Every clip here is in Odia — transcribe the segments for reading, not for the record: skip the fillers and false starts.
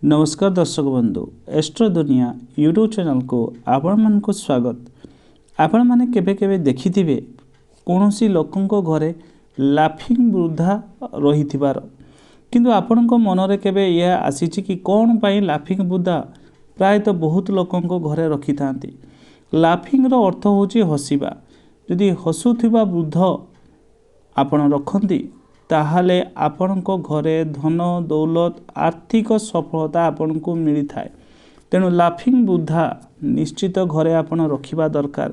ନମସ୍କାର ଦର୍ଶକ ବନ୍ଧୁ, ଏଷ୍ଟ୍ରୋ ଦୁନିଆ ୟୁଟ୍ୟୁବ୍ ଚ୍ୟାନେଲକୁ ଆପଣମାନଙ୍କୁ ସ୍ୱାଗତ। ଆପଣମାନେ କେବେ କେବେ ଦେଖିଥିବେ କୌଣସି ଲୋକଙ୍କ ଘରେ ଲାଫିଂ ବୁଦ୍ଧା ରହିଥିବାର, କିନ୍ତୁ ଆପଣଙ୍କ ମନରେ କେବେ ଏହା ଆସିଛି କି କ'ଣ ପାଇଁ ଲାଫିଂ ବୁଦ୍ଧା ପ୍ରାୟତଃ ବହୁତ ଲୋକଙ୍କ ଘରେ ରଖିଥାନ୍ତି? ଲାଫିଂର ଅର୍ଥ ହେଉଛି ହସିବା। ଯଦି ହସୁଥିବା ବୃଦ୍ଧ ଆପଣ ରଖନ୍ତି, ତାହେଲେ ଆପଣଙ୍କ ଘରେ ଧନ ଦୌଲତ, ଆର୍ଥିକ ସଫଳତା ଆପଣଙ୍କୁ ମିଳିଥାଏ। ତେଣୁ ଲାଫିଂ ବୁଦ୍ଧା ନିଶ୍ଚିତ ଘରେ ଆପଣ ରଖିବା ଦରକାର।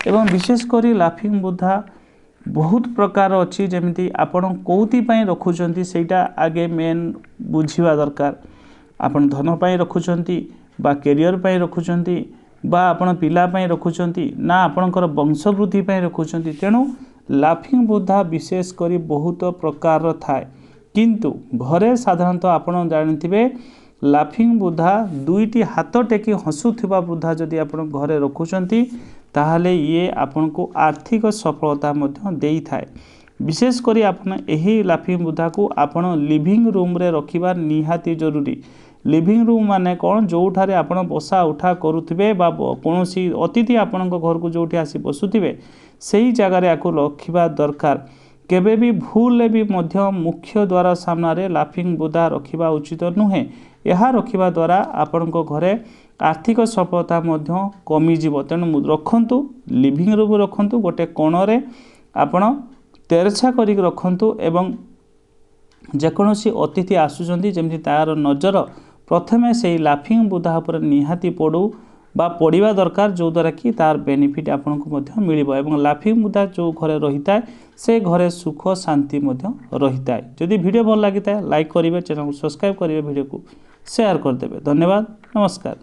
ଏବଂ ବିଶେଷ କରି ଲାଫିଂ ବୁଦ୍ଧା ବହୁତ ପ୍ରକାର ଅଛି। ଯେମିତି ଆପଣ କେଉଁଥିପାଇଁ ରଖୁଛନ୍ତି, ସେଇଟା ଆଗେ ମେନ୍ ବୁଝିବା ଦରକାର। ଆପଣ ଧନ ପାଇଁ ରଖୁଛନ୍ତି ବା କ୍ୟାରିୟର ପାଇଁ ରଖୁଛନ୍ତି ବା ଆପଣ ପିଲା ପାଇଁ ରଖୁଛନ୍ତି ନା ଆପଣଙ୍କର ବଂଶବୃଦ୍ଧି ପାଇଁ ରଖୁଛନ୍ତି। ତେଣୁ ଲାଫିଂ ବୁଦ୍ଧା ବିଶେଷ କରି ବହୁତ ପ୍ରକାରର ଥାଏ, କିନ୍ତୁ ଘରେ ସାଧାରଣତଃ ଆପଣ ଜାଣିଥିବେ ଲାଫିଂ ବୁଦ୍ଧା ଦୁଇଟି ହାତ ଟେକି ହସୁଥିବା ବୁଦ୍ଧା ଯଦି ଆପଣ ଘରେ ରଖୁଛନ୍ତି, ତାହେଲେ ଇଏ ଆପଣଙ୍କୁ ଆର୍ଥିକ ସଫଳତା ମଧ୍ୟ ଦେଇଥାଏ। ବିଶେଷ କରି ଆପଣ ଏହି ଲାଫିଂ ବୁଦ୍ଧାକୁ ଆପଣ ଲିଭିଂ ରୁମ୍ରେ ରଖିବା ନିହାତି ଜରୁରୀ। ଲିଭିଂ ରୁମ୍ ମାନେ କ'ଣ? ଯେଉଁଠାରେ ଆପଣ ବସା ଉଠା କରୁଥିବେ ବା କୌଣସି ଅତିଥି ଆପଣଙ୍କ ଘରକୁ ଯେଉଁଠି ଆସି ବସୁଥିବେ, ସେଇ ଜାଗାରେ ୟାକୁ ରଖିବା ଦରକାର। କେବେ ବି ଭୁଲରେ ବି ମଧ୍ୟ ମୁଖ୍ୟ ଦ୍ୱାର ସାମ୍ନାରେ ଲାଫିଂ ବୁଦ୍ଧା ରଖିବା ଉଚିତ ନୁହେଁ। ଏହା ରଖିବା ଦ୍ୱାରା ଆପଣଙ୍କ ଘରେ ଆର୍ଥିକ ସଫଳତା ମଧ୍ୟ କମିଯିବ। ତେଣୁ ରଖନ୍ତୁ, ଲିଭିଂ ରୁମ୍ ରଖନ୍ତୁ, ଗୋଟେ କୋଣରେ ଆପଣ ତେରଛା କରିକି ରଖନ୍ତୁ ଏବଂ ଯେକୌଣସି ଅତିଥି ଆସୁଛନ୍ତି, ଯେମିତି ତା'ର ନଜର ପ୍ରଥମେ ସେଇ ଲାଫିଂ ବୁଦ୍ଧା ଉପରେ ନିହାତି ପଡ଼ୁ ବା ପଡ଼ିବା ଦରକାର, ଯେଉଁଦ୍ୱାରା କି ତାର ବେନିଫିଟ୍ ଆପଣଙ୍କୁ ମଧ୍ୟ ମିଳିବ। ଏବଂ ଲାଫିଂ ବୁଦ୍ଧା ଯେଉଁ ଘରେ ରହିଥାଏ, ସେ ଘରେ ସୁଖ ଶାନ୍ତି ମଧ୍ୟ ରହିଥାଏ। ଯଦି ଭିଡ଼ିଓ ଭଲ ଲାଗିଥାଏ, ଲାଇକ୍ କରିବେ, ଚ୍ୟାନେଲକୁ ସବସ୍କ୍ରାଇବ୍ କରିବେ, ଭିଡ଼ିଓକୁ ସେୟାର କରିଦେବେ। ଧନ୍ୟବାଦ, ନମସ୍କାର।